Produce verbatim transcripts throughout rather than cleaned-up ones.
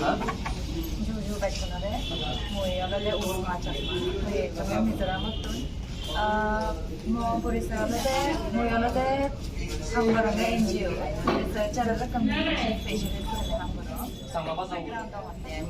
Ju ju bekkunore, mui olode Urma Chakma. Mui ekdom Mizoramottun. Ah, mo porisoy olode, mui olode ham goronge N G O, Research and Communication Specialist gurinei ham gorong.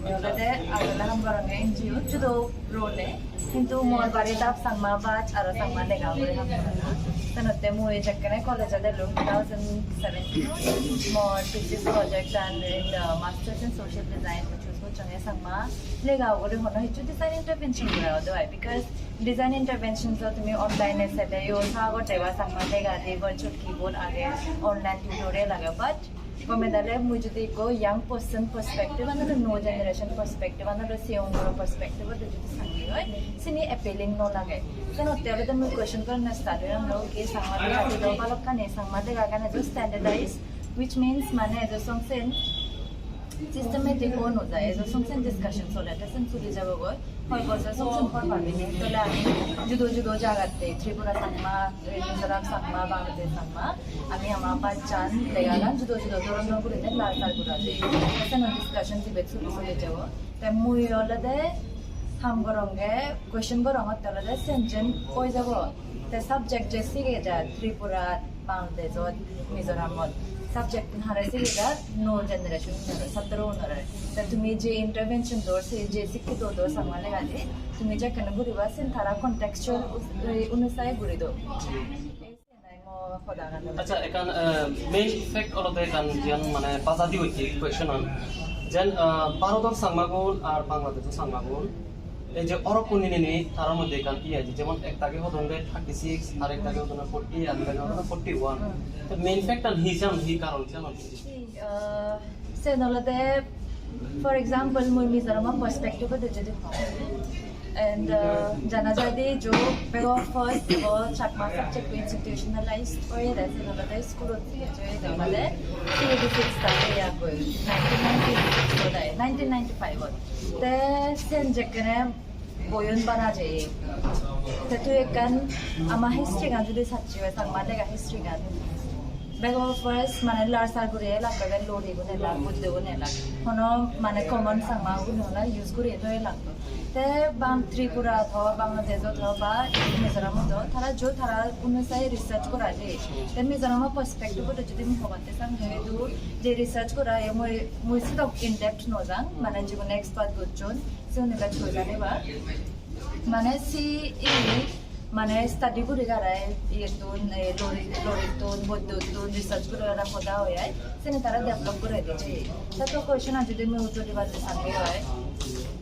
Mui olode agole ham goronge N G O, judo role-e. Hintu mor bari dap Changma baj aro Changma lega guri ham gorana. Senotte mui jekkene college-ot elung two thousand seventeen, mor thesis project and in the Masters in Social Design, which was gocchonge Changma lega guri hono hissu design intervention gora odo ai, because design intervention-ot tumi online-e sele yo sagor deba Changma lega de virtual keyboard age, online tutorial age, but gome dale mui jodi ekko young person perspective, another new generation perspective, another sigon guro perspective-ot jodi sangi oi, sini appealing no lage. Senotte olode mui question gorana start goyong, ki Changma lega de do balokkani, Changma lega gan ejo standardize, which means mane ejo song sen systematic o no jai, ejo song sen discussion sole, te sen suli jabo goi. Hoi bojor song sen hor pabi ni, tole ami judo judo jagatte Tripura Changma, Mizoram Changma, Bangladesh Changma, ami ama bachan legagan judo judo dhoronor gurinei lar tar gora jai. Te seno discussion debate suri suri jabo. Te mui olode ham goronge, question gorongotte olode sen jen oi jabo. Te subject je sige jar Tripura, Bangladeshot, Mizoramot, subject hare sige jar new generation unore, satro unore. Te tumi je intervention dor, se je sikkito dor Changma legadi, tumi jekkene guriba sen tara contextual us-, ei onusare guri do. Ei senai mo hodagan. Acha, ekkan, eh, main fact olode ekkan jiyan mane bajadi hoiche question an. Jen, eh, Bharodor Changmagun ar Bangladeshor Changmagun, ei je orok kuninini tarar moddhe ekkan iye age, jemon ek dagi hodonde thirty six, ar ek dagi hodonde forty, ar ek dagi hodonde forty one. To main fact an hi jan, hi karon jan? Uh, sen olode, for example, mui Mizoram perspective-ot jodi hoi, and, uh, jana jai de jo bego first o Chakma subject institutionalized oye de, sen olode school-ot sige oye de olode C A D six ta oye goi, nineteen ninety-six ot, nineteen ninety-five ot. Te sen jekkene boyon bana jeye. Te tui ekkan ama history gan jodi sacche oi, Changma lega history gan. Bego first mane lar sar guri elak, bego lori gun elak, Buddho gun elak. Hono mane common Changma gun hono use guri no elak. Te bang Tripura tho, Bangladesh tho, ba Mizoram tho, tara jo tara onusare research gora jeye. Te Mizoram perspective-ot jodi mui hobatte sang, jehetu je research gora oye, mui, mui sidok in depth no jang, mane jigun expert gocchon, sigun ebe hoi jani ba. Mane si ini, mane study guri gara iyettun, eh, lori, lorittun, Buddhottun research guri gara hoda oi ai, sini tara develop guri diye. Te to question an jodi mui uttor dibatte sangi oi.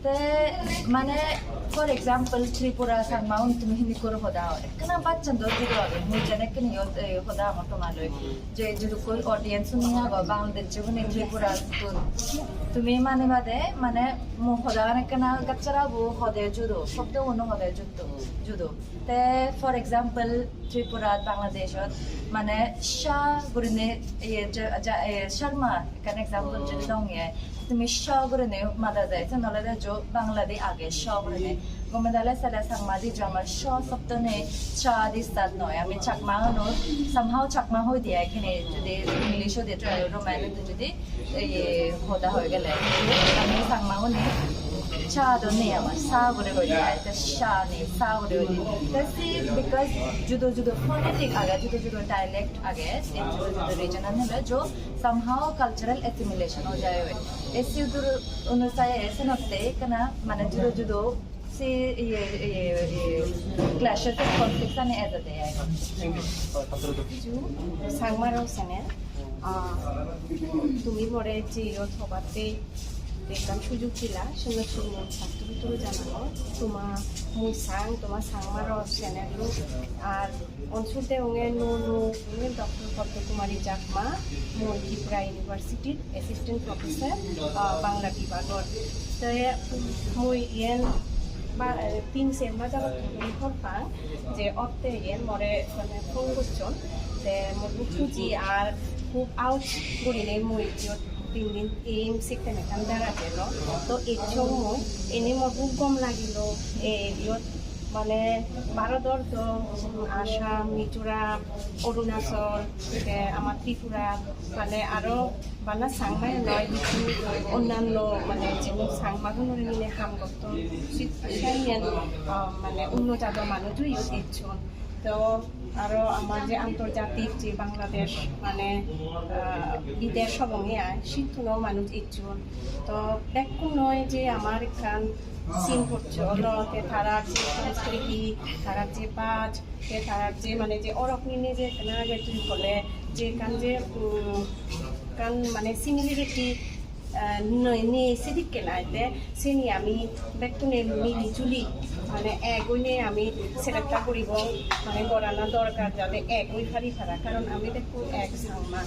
Te mane, for example, Tripura Changma un tumi hini guri hoda oi. Ekkana bachan do judo age, mui jenekkene iyot, eh, hoda hongor toma loi. Je jidukkun audience-un agon, Bangladesh-un, Tripura-tun. Tumi mane bade, mane, mo hodagan ekkena gachara bo hode judo, sobdo uno hode judo, judo. Te, for example, Tripura, Bangladesh-ot, mane, Shah gurine, iye, ja, ja, iye, Sharma, ekkan example jodi dong iye, tumi Shah gurine mada jai, sen olode jo Bangla di age Shah gurine. Gome dale sele Changma di jo amar Shah sobdo nei, Shah di start noi. Ami Chakma uno somehow Chakma hoi di ai kine, jodi English hoi di, Roman di jodi ei hoda hoi gele. Ami Changma uni Shah do nei amar, Shah guri hoi di ai, te Shah nei, Shah guri hoi di. Te si because judo judo phonetic age, judo judo dialect age, ei judo judo region ani ole jo somehow cultural assimilation oi jai oi. Ei sidu onusare senotte ekkana mane judo judo si iye, iye, iye, clashes and conflicts ani ejede ai. Thank you. Ju, Changma Rao channel. Ah, tumi more je iyot hobatte ekkan sujog dila, senotte mui pattur pattur janangor. Toma mui sang, toma Changma Rao channel lo ar Onsu degonge nuo nuo, mui Doctor Padma Kumari Chakma, mui Tripura University-t Assistant Professor, ah, Bangla bibhagor. Te mui iyen ba-, eh, tin ser mas agottun hobor pang je otte iyen more mane phone gocchon. Te mui hub huji ar hub aoj gurinei mui iyot tin din em sikken ekkan dara jelo. To ecchong mui, eni mor hub gom lagilo, e, iyot Mane Bharodor do, um, Assam, Mizoram, Arunachal, te amar Tripura, mane aro bana Changma noi, hissu onnanno, mane jemon Changma gunore mile ham gotton, sit-, siyan, um, mane onno jado manujo iyot ecchon. To aro amar je antorjatik je Bangladesh, mane, ah, bidesh obonge ai, sittuno manuj ecchon. To bekkunoi je amar ekkan sin pocche olo, te tarar je sanskriti, tarar je baj, te tarar je mane je orok nine je ekkana age tui hole je ekkan je, um, ekkan mane similarity, ah, nei, nei sedokken ai, te seni ami bekkune mili juli mane ek oine ami selekta guribong, mane gorana dorkar jate ek oi pari para, karon ami bekkun ek Changma.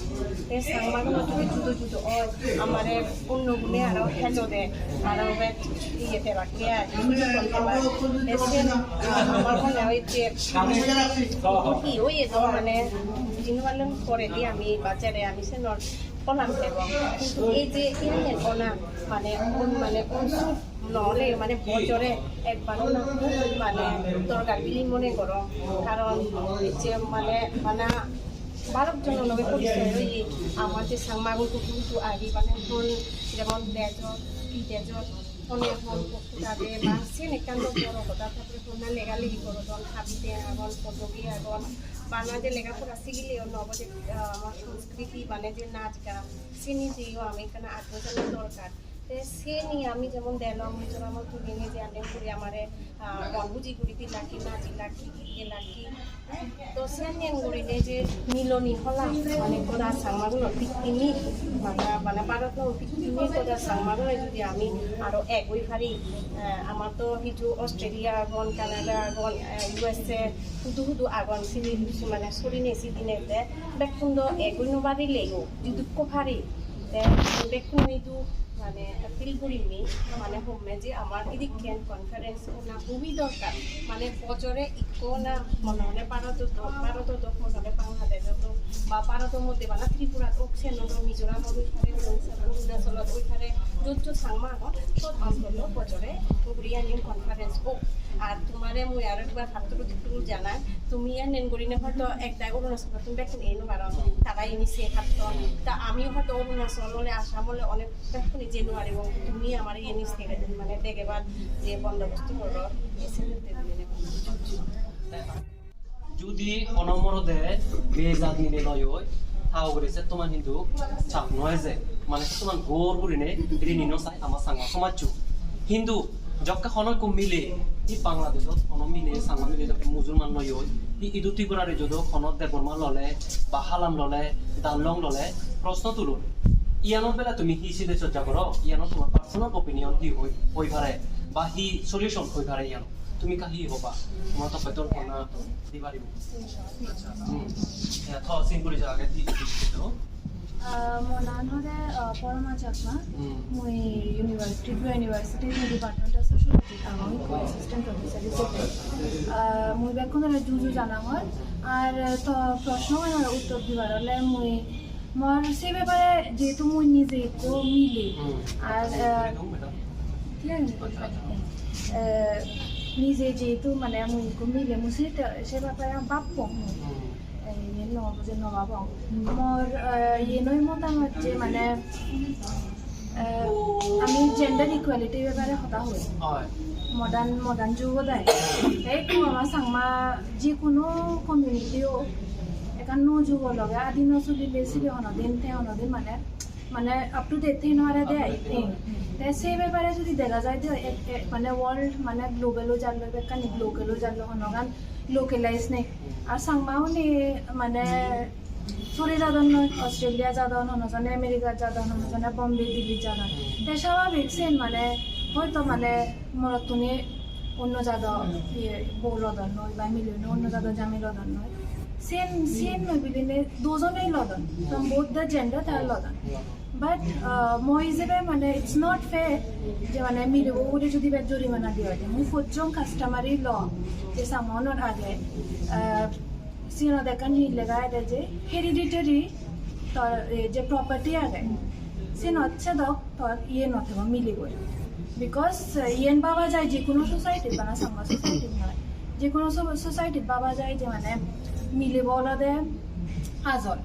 Te Changma guno judi judo judo oi, amare onno gune aro helode, aro bet iye pebakke ai, sujog pebakke. Te sen, ah, amar mone oi je hi oye do mane jini malen poredi ami ba jere ami senor pholan pebong. Hintu ei je iyan ona mane un-, mane unsuk no ole mane bojore ekbar ona hub mane dorkar bili mone gorong. Karon ei je mane bana balok jono loge porisoy oye, amar je Changmagun hudu hudu agi, mane hon, jemon dejot, bidejot, hone hon pottut age, ba siyen ekkan do boro hoda, tarpore honna lega legi gorodon, habide agon, podogi agon, bana je lega pora sigile o no obo je, ah, amar sanskriti, mane je nach gan, sini jeyo ami ekkana agro jana dorkar. Te seni ami jemon delong, Mizoramot tumi nije ane guri amare, ah, mon buji guri dilak, hi na dilak, hi hi dilak, hi. To siyan niyen gurinei je miloni hola, mane goda Changmaguno pittimi, mane, mane Bharoto pittimi goda Changmaguno judi ami aro ek oi pari, eh, amar to hissu Australia agon, Canada agon, eh, U S A, hudu hudu agon, sini hissu mane sorinei sidinei te bekkun do ek oi no parileyo, jidukko pari, te bekkun idu mane appeal gurinei, mane homme je amar idikken conference ona hubi dorkar, mane bojore ikko na, mone hole Bharotot do, Bharotot do, mone hole Bangladeshot do, ba Bharotor moddhe bana Tripurat ok, siyan do Mizoramot oi pare, Arunachalot oi pare, jot jot Changma agon, sot ontoto bojore uguri ani conference ok. Ar tumare mui aro ekbar patturu tutturu janai, tumi enen gurinei hoito ek dagi Arunachalot tumi bekkun ei no paro, tara ini se patton. Ta ami hoito Arunachal ole, Assam ole onek bekkune jei no paribong, tumi amare iyeni state mane degebar je bondobosto goror, ese nite gurinei. Judi hono morode bejat mile loi oi, ta ugure settoman hintu chap no eje, mane settoman gor gurine rini no sai ama Changma somajcho. Hintu jokke hono ekko mile, hi Bangladeshot hono mile, Changma mile jokke Musulman loi oi, hi idu Tripurare jodo hono Debbarma lole, ba Halam lole, Darlong lole, proshno tulon. Iyanor bela tumi hi side chojja goro? Iyanor tomar personal opinion hi hoi, hoi pare? Ba hi solution hoi pare iyanor? Tumi ka hi hoba? Tomar to beton honna di paribo. Acha. Hmm. Ya, tho sin guri jaga di, di, di, do. Ah, mo nan hode, ah, Porama Chakma. Hmm. Mui university, Tripura University, mui Department of Sociology, agong, assistant professor hisabe. Ah, mui bekkunore juju janangor. Ar, ah, to proshno-anor uttor dibar ole mui mor se bepare jehetu mui nije ekko mile, hmm, ar, ah, thik age? Ah, nije jehetu mane mui ekko mile, mui se, se bepare bhabbong mui. Hmm. Eh, iyen no, je no bhabong. Mor, eh, iyen oi motamot je mane, eh, ami gender equality bepare hoda hoi. Oi. Modern, modern jug ode. Te ekku ama Changma je hono community o ekkan nuo jugo loge adi no sulile sibe honodin, te honodin mane, mane up to date thei no pare de ai. Te se bepare judi dega jai de, ek, ek, mane world, mane global o jalloi, bekkani global o jalloi, honogan localize nei. Ar Changma une mane sore jadon noi, Australia jadon, hono jone America jadon, hono jone Bombay, Delhi jadon. Te swababik sen mane hoito mane morottune onno jado, iye, bou lodon noi, ba mileune onno jado jami lodon noi. Sen, sen noi biline dujonei lodon. From both the gender tara lodon. But, uh, mui ijebe mane it's not fair je mane milebo ugure judi bek jorimana diya oide. Mui pojjong customary law je Changmaunor age, uh, siyanot ekkan hi lega age je hereditary tor, eh, je property age, siyanot sedok tor iye no thebo milebo. Because, uh, iyen baba jai je hono society, bana Changma society noi. Jekono so-, society baba jai je mane milebo olode ajol.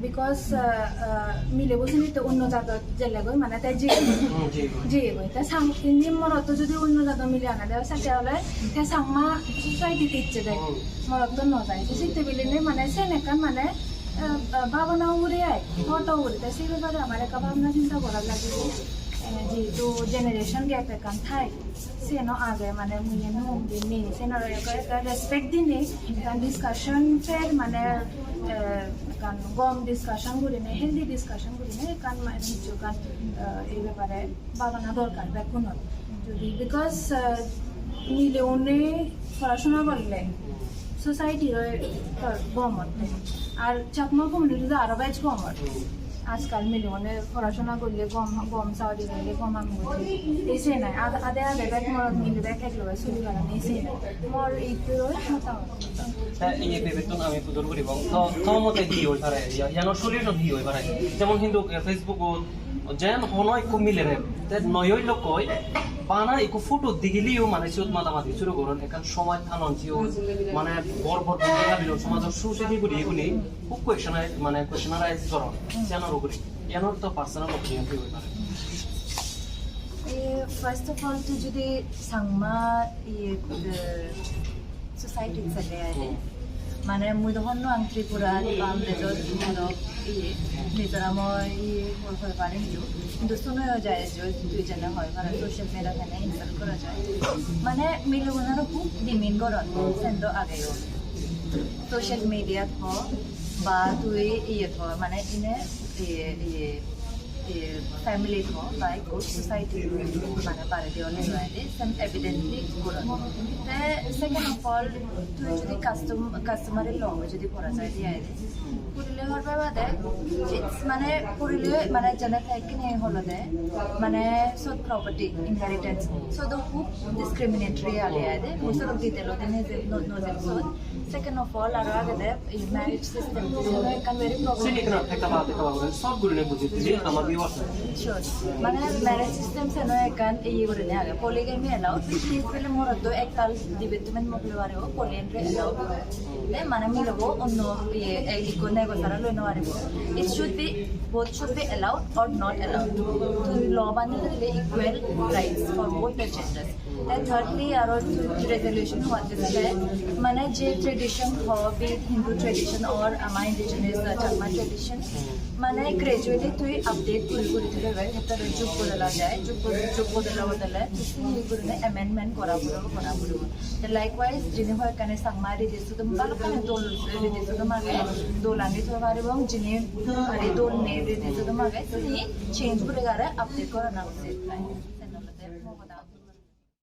Because, uh, uh, milebo sini to onno jadot jelegoi mane te je Hmm, jiyegoi. Jiyegoi. Te sang-, indi morotto jodi onno jadot mile ana de, sate ole te Changma society ticche de. Hmm. Morotto no jai. Se sitte biline mane sen ekkan mane, uh, uh, babona ugure ai, hoto ugure. Te se bepare amar ekka babona chinta gora lagibo. Eh, jehetu generation gap ekkan thai. Seno age mane mui yen hom dinei, senore ekka, ekka respect dinei, ekkan discussion fair mane, eh, ekkan gom discussion gurinei, healthy discussion gurinei, ekkan mane hissu ekkan, eh, ei bepare babana dorkar bekkunor. Jodi, because, eh, mile une porashona gorle society-roi gom otte. Ar Chakma community-t aro bej gom otte. Ajkal mile une porashona gorle gom, gom saori gorle gom ami gorle. Ei se nai, ad-, ade ade bej morot mile bej ek loge suri paron, ei se nai. Mor eituroi motamot. Te iye bebettun ami pudor guribong. To, to mote hi oi pare? Iya, iyano solution hi oi pare? Jemon hintu, eh, Facebook-ot jen hono ekko milere te noi oi lokkoi bana ekko photo digiliyo mane siyot matamati suru goron, ekkan somaj anon siyot, mane bor bor bhumika bilon, somajor susigi guri guni hub question mane question arise goron siyanor ugure. Iyanor to personal opinion hi oi pare? Eh, first of all, tui jodi Changma iye, eh, society sale aide. Hmm. Mane mui do honno ang Tripura, Bangladesh, aro iye, Mizoram iye hoi hoi parim ju. Hintu suno yo jai jo, tui jene hoi para social media thane insult gora jai. Mane mile gunore hub demean goron, sen do age yo. Social media ho, ba tui iye ho, mane ine iye, iye, iye family ho, ba ekko society ho, mane baredi ole aide, sen evidently goron. Te second of all, tui jodi custom-, customary law jodi pora jai de aide, purile hor bade, it's mane purile mane jene te ekkene holode, mane sot property, inheritance, sot do hub discriminatory age aide, mui sot detail ode neje, no, no, sot. Second of all, aro agede, ei marriage system, ekkan very problem. Sini ekkan thekka ba, thekka ba guri, short gurinei bujei dile ama viewers. Sure. Mane marriage system seno ekkan iye gurinei age, polygamy allowed, which means bile morotto ektal dibe tumi mokle paribo, polyandry allowed. Te mane milebo onno iye, e-, ikko nego sara loi no paribo. It should be, both should be allowed or not allowed. Tui law banei dile equal rights for both the genders. Te thirdly, aro resolution hotte sele, mane je tradition ho, be it Hindu tradition or ama indigenous, uh, Chakma tradition, mane gradually tui update guri guri dibe pai, hotte jug bodola jai, jug bod-, jug bodola bodole tui sini gurine amendment gora puribo, gora puribo. Te likewise, jini hoi ekkani Changma ridi sudom, balokkani dol ridi sudom age, dol ani thoi paribong, jini ari dol nei ridi sudom age, sini change guri gare update gorana usit.